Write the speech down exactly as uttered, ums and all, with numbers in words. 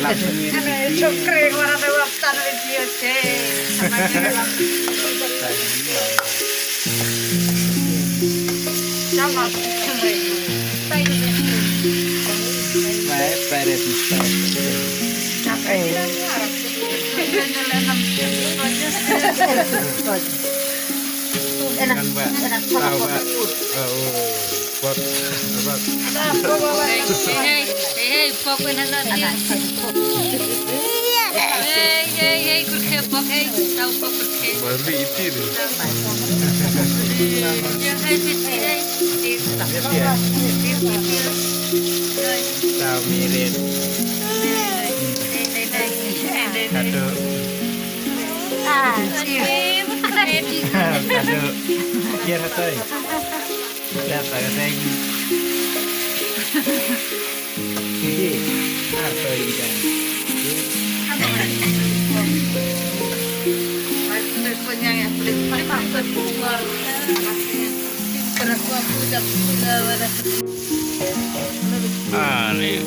Shukri, wara da waptan video che. Kan ba, tahu ba. Oh, oh. Pok, pok. Hey, hey, hey, hey, pok na na na. Hey, hey, hey, kurke pok, hey, tahu pok kurke. Baru itir. Ya, hey, hey, hey, hey. Tahu mirin. Satu. Ah, satu. Biar satu. Biar satu. Satu. Biar satu. Ah, ni.